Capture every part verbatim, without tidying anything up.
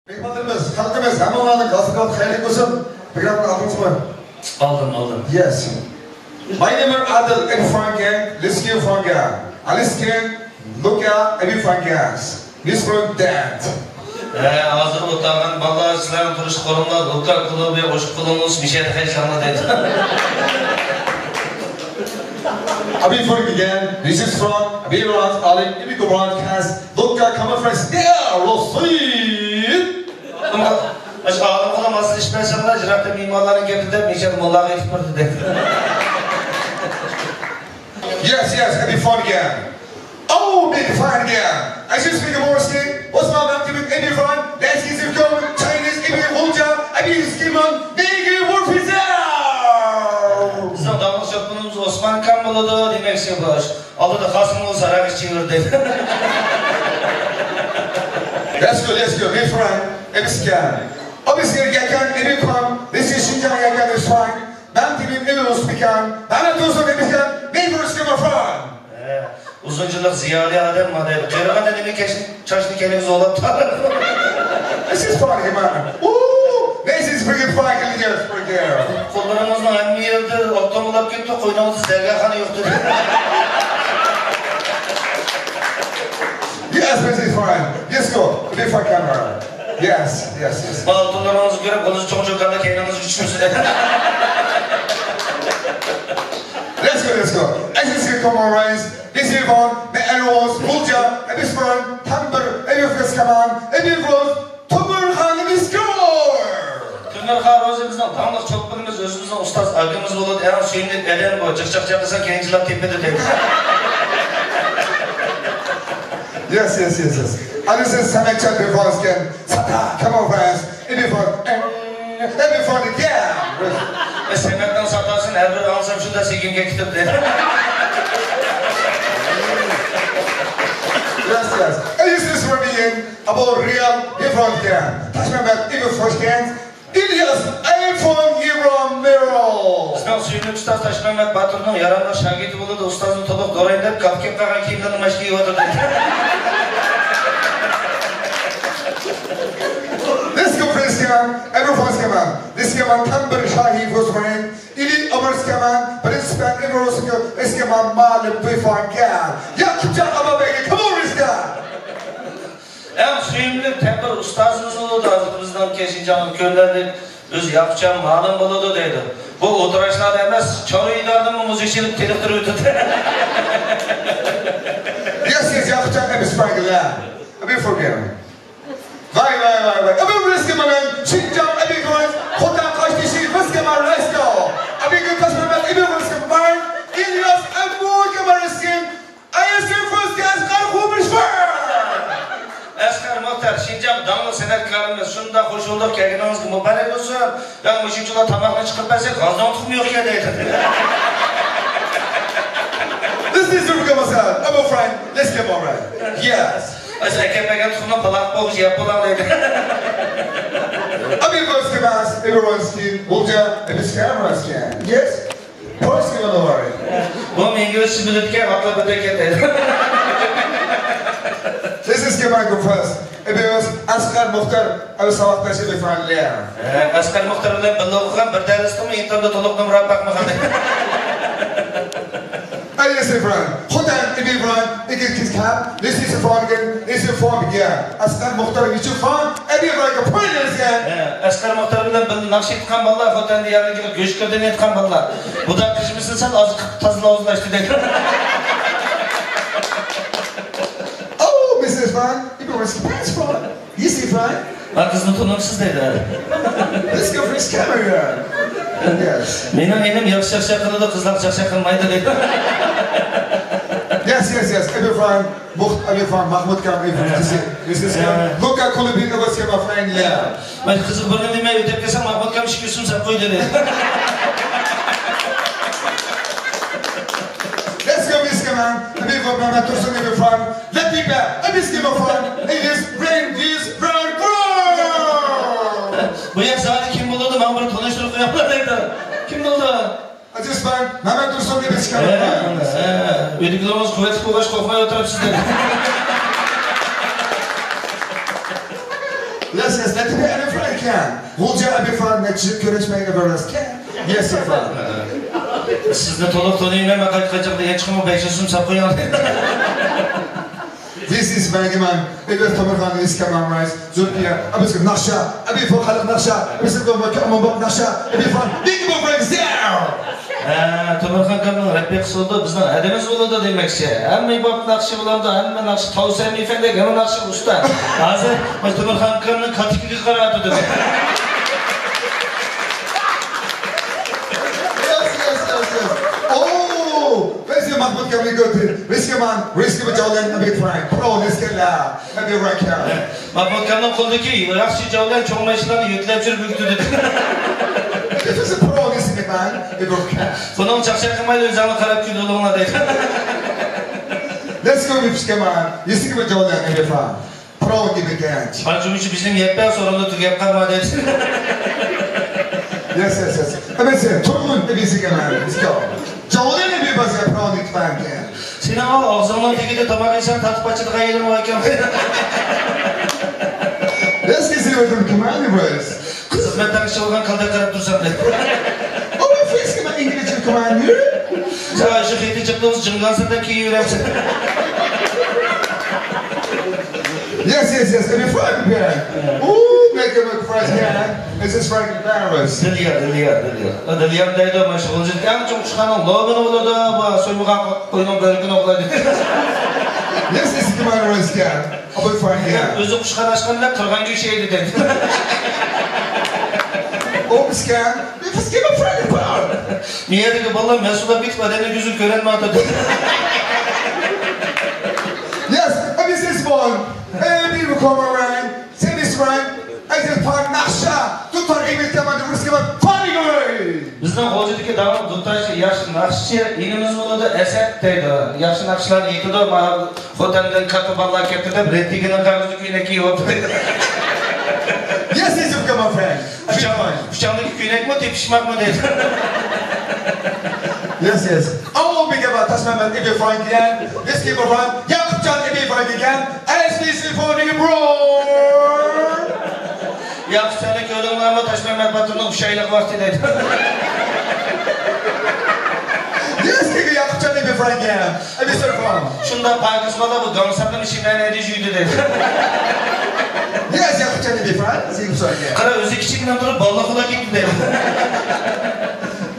مېھمانلىرىمىز، خەلقىمىز، ھەممىڭلارنىڭ گاسترول خەيرلىك بولسۇن. بىر گەپنى ئالدىڭىزمۇ؟ ئالدىم، ئالدىم. Yes. My name is Adil, I'm from gang, let's go from gang. Let's go, look out, I'm from gangs. Miss from dad. ھە، ھازىر ئولتۇرغان بالىلار، سىلەرنىڭ تۇرۇش قورۇڭلار، لۇكا كۇلۇبى، ئوشۇق قولۇڭلار، مىشەدە خەجلەڭلار دەيدۇ. Abi Forgigan, this is from Abi Rock, Alik, Ibiko Broadcast, Luka Kamafres, yeah, Rosin! ئاشۇ ئالىمغىلا ماسلىشىپ بەرسەڭلار، يىراقتىن مېھمانلارنىڭ گېپى دەپ، مىشەل موللاغا ئېيتىپ بەردى دەيدۇ. Yes, yes, Abi Forgigan. Oh, big fan again. I just speak Morsi. Osman Abdimik, Abi Fan. Let's get it going. Chinese, Abi Hulja, Abi Skiman, Big Wolf is out. بىزنىڭ داڭلىق چولپىنىمىز ئوسمان كان بولىدۇ، دېمەكچى بۇ ئالدىدا قاسىم بولسا، ھاراق ئىچىۋېرىدۇ. Let's go, let's go, my friend. Abi Skan. Abi Skan, Abi Fan. This is Xinjiang, Abi Fan. مەن تېبىن ئېلى ئۇسپىكان، مەن تۇزۇم ئېمىكان، مەن بۇرۇسكىما فان. ئۇزۇن يىللىق زىيالىي ئادەم مانا. قېرىغاندا نېمە كەش-، چاچنى كەينىگە زورلاپ تارىدۇ. This is fun, man. Ooh, this is pretty fun, yes, pretty. قوللىرىڭىزنىڭ ھەممە يېرىدە ئالتۇن بولاپ كەتتى، قوينىڭىزدا زەرگەرخانا يوق دېدى. Yes, this is fine. Let's go. Be fun, camera. Yes, yes, yes. ئالتۇنلىرىڭىزنى كۆرۈپ، قولىڭىز چوڭ چوكاندا كەينىڭىزگە چۈشمىسۇن. Let's go, let's go. As you see, come on, rise. This is Ivan, the Eros, Bulja, Abisman, Tambur, Abifis Kaman, Abifros, Tumur Khan, Mister. تۆمۈرخان روزى بىزنىڭ داڭلىق چولپىنىمىز، ئۆزىمىزنىڭ ئۇستاز ئاكىمىز بولىدۇ. ئەڭ سۆيۈملۈك ئادەم بۇ. جىق جاق چاقىسا كەينىچىلاپ تېپىدۇ دەيدۇ. Yes, yes, yes, yes. And this is Sametcha Bivonskin. Sata, come on, friends. Everyone, everyone, yeah. سەمەتنىڭ ساتاسىنى ھەر بىر ئاڭلىسام شۇنداق سېكىنگە كېتىپ دەيدۇ. Yes, yes. And this is Ramian. About real, everyone can. Touch my back, everyone can. ئىلياس ئايفون ئىبراھىم مېرال. بىزنىڭ سۆيۈملۈك ئۇستاز تاشمەممەت باتۇرنىڭ ياراملىق شاگىرتى بولىدۇ، ئۇستازنى تولۇق دورايدۇ دەپ، كاپكەپ قالغان كىيىملىرىنى ماشىنىغا يۇيۇۋاتىدۇ. دىسكو پرېسكىمان، ئەبۇ فاسكىمان، دىسكىمان تەمبىر شاھى فوسماين، ئىلى ئابرىسكىمان، پرىنسىپال ئىبروسكو، ئىسكىمان مالىم بىفانگەر. ياقۇپجان ئابابەگى، كىمورىسكا. ئەڭ سۆيۈملۈك تەمبۇر ئۇستازىمىز بولىدۇ، ھازىر بىزنىڭ كەشىنجاڭ كۆللەرلىك ئۆزى ياقۇپجان مالىم بولىدۇ دەيدۇ. بۇ ئولتۇراقلاردا ئەمەس، چارۋا ئىدارىدىمۇ مۇزىكىچىلىك تېنىقتۇرۇپ ئۆتىدۇ. Yes, yes, ياقۇپجان، ئەبىس بايگىلە. ئەبى فوگەر. ۋاي، ۋاي، ۋاي، ۋاي. ئەبى رىزقى مانان، شىنجاڭ ئەبى كويس، خوتەن قاشتېشى، رىزقى مان، رەسكو. ئەبى گۈل تاشمەمەت، ئەبى رىزقى مان، ئىلياس ئەبۇ كەمەل رىزقى. ئەسقەر فوزكى، ئەسقەر خومىشفار! ئەسقەر مۇختار، شىنجاڭ داڭلىق سەنئەتكارىمىز، شۇنداق خوش بولدۇق، كەلگىنىڭىزگە مۇبارەك بولسۇن. يا مۇشۇنچىلا تاماقنى چىقىرىپ بەرسەك، غازنىڭ تۇخۇمى يوقكەن دەيدۇ. This is Ruka Masal, I'm a friend, let's get more right. Yes. ئەسلى ئەكەپ بەرگەن تۇخۇمنى پالاق بولغۇچە يەپ بولاڭ دەيدۇ. ئەبى فوزكى ئەمەس، ئەبى رونسكى، بولجا، ئەبى سكەمەسكەن. Yes. پويىز كېلىدۇ بارى. بۇ مېڭىۋېتىش مىللىتىگە ئاتلاپ ئۆتۈپ كەتتى. سىز سىزگە مايكروفون. ئەبىۋەس ئەسقەر مۇختار، ئەبى ساۋاقداش ئەبى فانلىيا. ئەسقەر مۇختار بىلەن بىللە ئوقۇغان بىر دەرستىمۇ ئىنتېرنېتتا تولۇق نومۇر ئاپاقمىغان. ئەي سىفران، خوتەن ئەبى ئىبراھىم، ئىككى كىز كەپ، لىسى سىفانگەن، لىسى فابىگە. ئەسقەر مۇختار ئۈچۈن فان، ئەبى ئىبراھىمگە پويىز. ئەسقەر مۇختار بىلەن بىللە ناخشا ئېيتقان بالىلار، خوتەن دىيارىدىكى گۆشكىردىن ئېيتقان بالىلار. بۇدا پىشمىسىن سەل ئاز قىلىپ تازىلا ئۇزلاشتى دەيدۇ. Oh, Missus Fan, you were surprised for. You see, Fan? ھە، قىزنى تونۇمسىز دەيدۇ. Let's go for this camera. Yes. مېنىڭ ئىنىم ياخشى چاقچاق قىلىدۇ، قىزلار چاقچاق قىلمايدۇ دەيدۇ. Everyone, Muht-, everyone, Mahmud Kam, everyone, this is, this is Kam. Look at Kulubin, everyone, Kam, my friend, yeah. مەن قىزىق بىر نېمە دېمەي ئۆتۈپ كەلسەم، ماخمۇت كام ئىككى يۈز سوم ساپ قوي دېدى. Let's go, Miss Kaman. Everyone, Mehmet Tursun, everyone. Latifa, Miss Kaman. It is rain, this round, bro. بۇ ياق زادى كىم بولىدۇ؟ ماڭا بىر تونۇشتۇرۇپ قويۇڭلار دەيدۇ. كىم بولىدۇ؟ ئەزىز بەگ، مەمەت تۇرسۇن دەپ ئىچكەن. ھە، ھە. ئۆيدىكىلىرىڭىز قۇۋۋەتلىك بولغاچ قورقماي ئولتۇرۇپسىز دەپ. Yes, yes, let me have a friend can. غۇلجا ئەبى فان نەچچە يىل كۆرۈشمەي ئەۋەرەسكەن. Yes, yes, fine. سىزنى تولۇق تونۇيمەن، مەن قايت قاچاقتا ھېچقىمۇ بەش يۈز سوم ساپ قويۇڭ. This is Bagman. It was Tamarhan is Kaman Rice. Zülfiye. Abi sıkı ناخشا. Abi فوق خلق ناخشا. Abi sıkı بابا كمان باب ناخشا. Abi فان. Big Big Friends. ھە، تۆمۈرخان كامنىڭ رەپلىكىسى بولىدۇ، بىزنىڭ ھەدىمىز بولىدۇ دېمەكچى. ھەممە باب ناخشا بولامدۇ، ھەممە ناخشا تاۋسەن ئېفەندى، ھەممە ناخشا ئۇستا. ھازىر مانا تۆمۈرخان كامنىڭ كاتىكىگە قاراۋاتىدۇ. Yes, yes, yes, yes. Oh, where's your Mahmoud Kamil Gotin? Risk man, risk of a Jawlin, a big fine. Pro, let's get loud. A big right here. ماخمۇت كامنىڭ قولىدىكى ياخشى جاۋلان چوڭ ماشىنىلارنى يۆتىلەپ يۈرۈپ بۈكتۈدى. This is a pro, this is a man. A big cat. بۇنىڭ چاقچاق قىلمايلا ئۆزۈڭلار قاراپ كۈلۈۋېلىڭلار دەيدۇ. Let's go, Miss Kaman. Risk of a Jawlin, a big fine. Pro, give a cat. قانچە مۇشۇ بىزنىڭ يەپپە سورۇندا تۈگەپ قالما دەيدۇ. Yes, yes, yes. ئەمەسە، تۇرغۇن، ئەمەسە، كەلمەن. Let's go. جاۋلىنى بىر بازار پراۋنى تۇتقان ئىكەن. سېنىڭ ئاغزىڭنىڭ تېگىدە تاماق يېسەڭ، تارتىپ ئاچىدىغان يېرىڭ بار ئىكەن. Let's get rid of the command words. خىزمەت تاڭشى بولغان كالدەك قاراپ تۇرسام دەپ. Oh, my face كمان ئىنگلىزچە كمان يۈر. سەن شۇ خېتى چىقتىڭىز جىڭگانسەن دەپ كىيىۋېرەمسەن. Yes, yes, yes. Let me fry the pan. Ooh, make it look fresh, yeah. This is Frank Barris. دىليار، دىليار، دىليار. دىليار دەيدۇ، مانا شۇ غۇلجىدىكى ئەڭ چوڭ قۇشخانىنىڭ لوبىنى بولىدۇ، بۇ سويمىغان قوينىڭ بۆرىكىنى ئوغلايدۇ. Yes, this is my Royce. I'll be fine here. ئۆزى قۇشخانا ئاچقاندەك قىرغان گۆش يەيدۇ دەيدۇ. ئۇ ئىسكەن، بىز كىم ئۇخلايدۇ؟ نىيەتىگە بالىلار مەسئۇللار كېتىپ ئادەمنىڭ يۈزىنى كۆرەلمەيۋاتىدۇ. Yes, and this is one. Hey, people, come around. Semiz Frank, ئەزىز پاك ناخشا، دۇتار ئېمىل تەمەدە رۇسكىلار، فانىگوي! بىزنىڭ غۇلجىدىكى داڭلىق دۇتارچى، ياخشى ناخشىچى ئىنىمىز بولىدۇ، ئەسەت دەيدۇ. ياخشى ناخشىلارنى ئېيتىدۇ، مانا خوتەندىن كاتتا بالىلار كەپتۇ دەپ، رەتتىگىنىڭ كاغىزى كۆينەك كىيىۋاپتۇ. Yes, yes, come on, friend. پۇچاڭ-، پۇچاڭدىكى كۆينەكمۇ، تېپىشماقمۇ دەيدۇ. Yes, yes. ئاۋۇ بىگە بار، تاشمەمەت، ئىبى فانكىيەن، ئېسكى بۇرغان، ياقۇپجان ئىبى فانكىيەن، ئەس بى سى فور نىگە برو. ياقۇپجاننى كۆردۈڭلارمۇ؟ تاشمەمەت باتۇرنىڭ ئۈچ ئايلىق ۋاقتى دەيدۇ. ئېسكى ياقۇپجان ئىبى فانكىيەن. ئەبى سۆرفان. شۇنداق پاكىز بالا بۇ گاڭساقنىڭ ئىچىنى نەدە يۇيدى دەيدۇ. نىياز ياقۇپجان ئەبى فان، سىيىپ سۆرگە. قارا، ئۆزى كىچىكىدىن تۇرۇپ بالىلىق خۇدا كېتىدى دەيدۇ.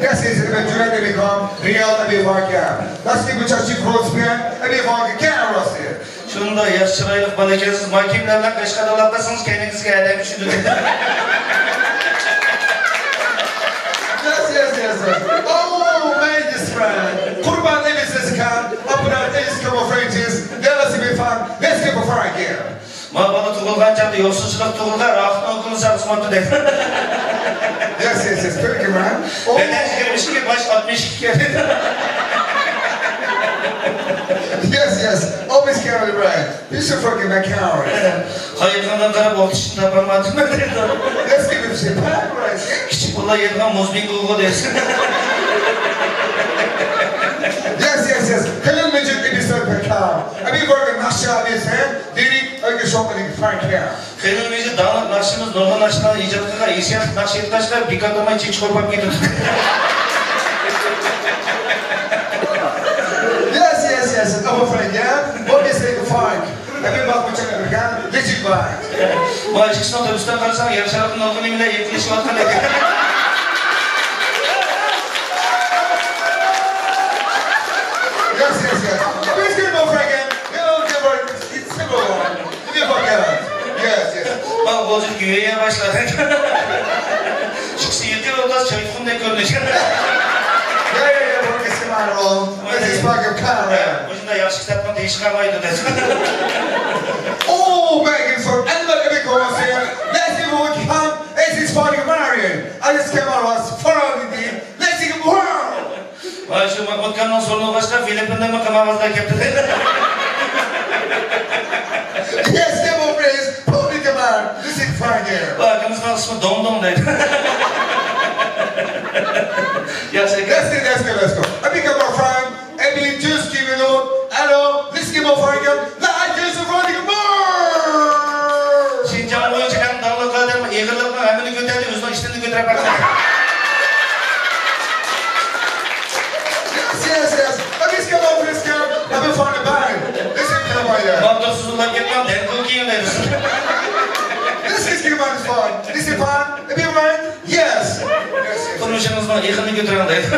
نىياز سېزىر بىلەن جۈرەت ئەبى خان، رىيال ئەبى فانكە. ناسىب بۇ چاچىپ روز بىلەن ئەبى فانكە كەڭ ئاراسى. شۇنداق ياخشى چىرايلىق بالا ئىكەنسىز، مانا كىيىملەر بىلەن قەشقەردە ئۇلاپ قالسىڭىز، كەينىڭىزگە ئادەم چۈشىدۇ. Yes, yes, yes, yes. Oh, my dear friend. قۇربان ئەبى سېزىكان. ئاپران ئەبى سېزىكان. Let's give a fire again. ما بالا تۇغۇلغان چاغدا يوقسۇلچىلىق تۇغۇلغان، راقىتنىڭ ئوكۇلى ساغلىسىماپتۇ دەيدۇ. Yes, yes, yes. كۆرگەنمەن. بەدەن يىگىرمە ئىككى، باش ئاتمىش ئىككى. Yes, yes. Always carry right. This is fucking my coward. قايتقاندا قاراپ ئوخشىشىپ تاپالمادىم دەيدۇ. Let's give him some power. كىچىك بالىلار يەيدىغان مۇز بىڭگوغۇ دەيدۇ. Yes, yes, yes. خېلىل مىجىت ئىبىسەر پەكا. ئەبى بارگە ناخشا ئەبى سەن. دېرىك ئەگە شوقىنىڭ فانكىيە. خېلىل مىجىت داڭلىق ناخشىمىز نۇرغۇن ناخشىلارنى ئىجاد قىلغان، ھېسسىياتلىق ناخشا ئېيتقاچقا بىكار تۇرماي چېچىقىپ كېتىدۇ. Yes, yes, yes. Our friend, yeah? What is it, funk? ئەبى باقمىچاق ئەبىگەن، لېجىك باي. ما ئىككىسىنىڭ تۆپىسىدىن قارىساڭ، يەر شارىقى نۇرغۇن نېمىلەر يېقىنلىشىۋاتقاندەك. Yes, yes, yes. Please give it up again. You know, give her, it's simple. Give it up again. Yes, yes. ما غوجا كۆيۈيە باشلىدى. ئىككىسى يېقىن ئولتۇرسا، چايتۇخۇمدەك كۆرۈنىدۇ. Yeah, yeah, yeah, what is the matter, all? This is fucking car, man. مۇشۇنداق كىتابنىڭ تېگىشى قالمايدۇ دەپ. Oh, Megan for Elmer Epic Hosea. Let's give a hand. This is for the Marion. I just came out was for the day. Let's give a hand. ۋاي، شۇ ماھمۇتكاننىڭ سورۇنىغا باشقا فىلىپپىندىنمۇ قىمارۋازلار كەپتۇ. Yes, give a praise. Public command. This is fine here. ۋاي، ئاكىمىزنىڭ ئىسمى دوڭدوڭ دەيدۇ. ياخشى ئەكەن. Let's go, let's go, let's go. A big up our friend. Emily, just give it up. Hello, let's give a fire. Like, just a running more. شىنجاڭ بويىچە ئەڭ داڭلىق ئادەم، ئېغىرلىقنىڭ ھەممىنى كۆتەردى، ئۆزىنىڭ ئىشتىنىنى كۆتۈرۈپ باقتى. Yes, yes, yes. Let's give a fist count. Have a fun about it. Listen, come on, yeah. ماڭا تۇرسۇزلاپ كەتمەڭ، دەرھال كېيىن دەيدۇ. This is give us fun. This is fun. If you mind, yes. Yes, yes. تۇرمۇشىڭىزنىڭ ئېغىرىنى كۆتۈرۈڭ دەيدۇ.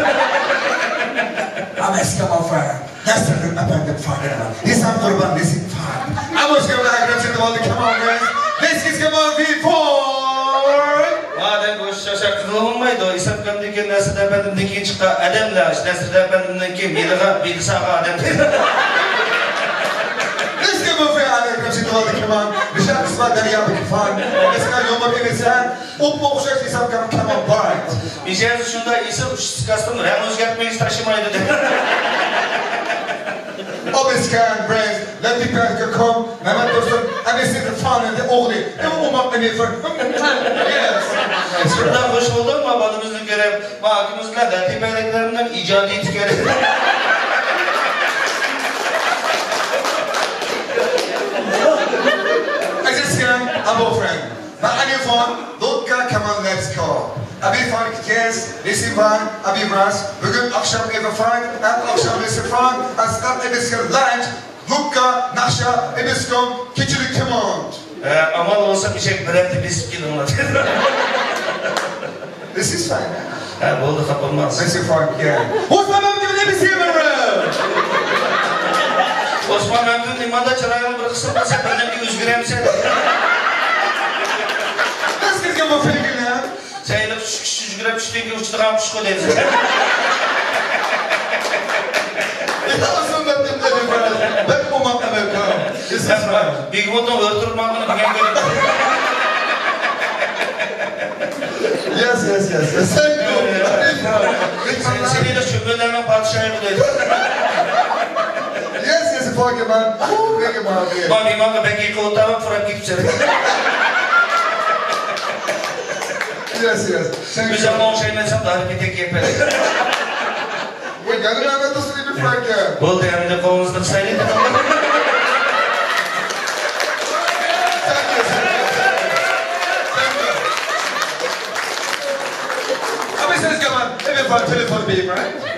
I'm Eskimo friend. نەسىردىن ئەپەندىم فاگىرلار. ھېسام قۇربان نېسىپ فاگ. ئەمما ئۆزگە بىلەن ئەكرەم سېتىۋالدى كامال بىز. This is كامال بىفور. مادەم بۇ شاشاق قىلىۋالمايدۇ. ھېسام كامدىكى نەسىردىن ئەپەندىمدىن كېيىن چىققان ئادەملەر. نەسىردىن ئەپەندىمدىن كېيىن مېلىغا، مېلىساغا ئادەم. This is كامال بىفور. ئەكرەم سېتىۋالدى كامال. رىشات قىسمەت دەريا بىفور. ئەسكەر يومۇر ئېمىسەن. ئوپمۇ ئوخشاش ھېساب كامال كامال بايت. مىجەزى شۇنداق ئېسىل، ئۇچىسى كاستۇم، رەڭ ئۆزگەرتمىگىچە تاشلىمايدۇ دەپ. ئوبىسكان، برېنز، لەتىپە، كوم، مەمەت تۇرسۇن، ئەمىسى فانىدى ئوغلى. ئۇ ئوماق ئەمىسى. Yes. شۇنداق خوش بولدۇم، ما بالىمىزنى كۆرۈپ. ما ئاكىمىز بىلەن لەتىپەدىكىلەرنىڭ ئىجادىيىتى كۆرۈپ. ئەزىز كەم، ئابو فرەنك. مەن ئەلىفان، لوتكا، كامال، لەتس گو. ئەبىفان، كېس، رېسىفان، ئەبىۋاس. بۈگۈن ئاخشام ئېبىفان، ئەتە ئاخشام رېسىفان، ئەسقەر ئېبىسكە لانچ، لوتكا، ناخشا، ئېبىسكوم، كېچىلىك كېمونت. ھە، ئامال بولسا ئېشەك بىر ھەپتە بېسىپ كېلىڭلار. رېسىفان. ھە، بولدى، خاپا بولماڭ. رېسىفان، يا. ئوسمان مەمتىمىن ئېبىسى بىر. ئوسمان مەمتىمىن نېماندا چىرايىڭنى بىر قىسىم قىلسا، بىردەمدىن ئۆزگىرەمسەن. Let's get a figure now. سەن ھېلىقى چۈشكۈچە يۈگۈرۈپ چۈشتىن كېيىن ئۇچىدىغان قۇشقۇ دەيسەن. بەك ئوماق ئەمەس. بېگىموتنىڭ ئۆرە تۇرۇپ ماڭغىنى بۈگۈن كۆردۈم. Yes, yes, yes, yes. Thank you. سەن، سەن ھېلىقى چۆمۈلەرنىڭ پادىشاھى دەيدۇ. Yes, yes, فاگىمان. ئۇ، بېگىمان، بېگىمان. مانا مېھمانغا بەك يېقىن ئولتۇرۇپ پۇراپ كېتىپسەن. Yes, yes. Thank you. ئۆزۈڭگە ئوخشايمەن دېسەم، دارى پېتەك يەپ بەردى. بۇ يەنە نۆۋەتتە سىلى بىر فاكىر. بولدى، ئەمدى قولىڭىزنى قىسايلى. Thank you, thank you, thank you. Thank you. Abi, siz كمان. Every fun, telephone beep, right?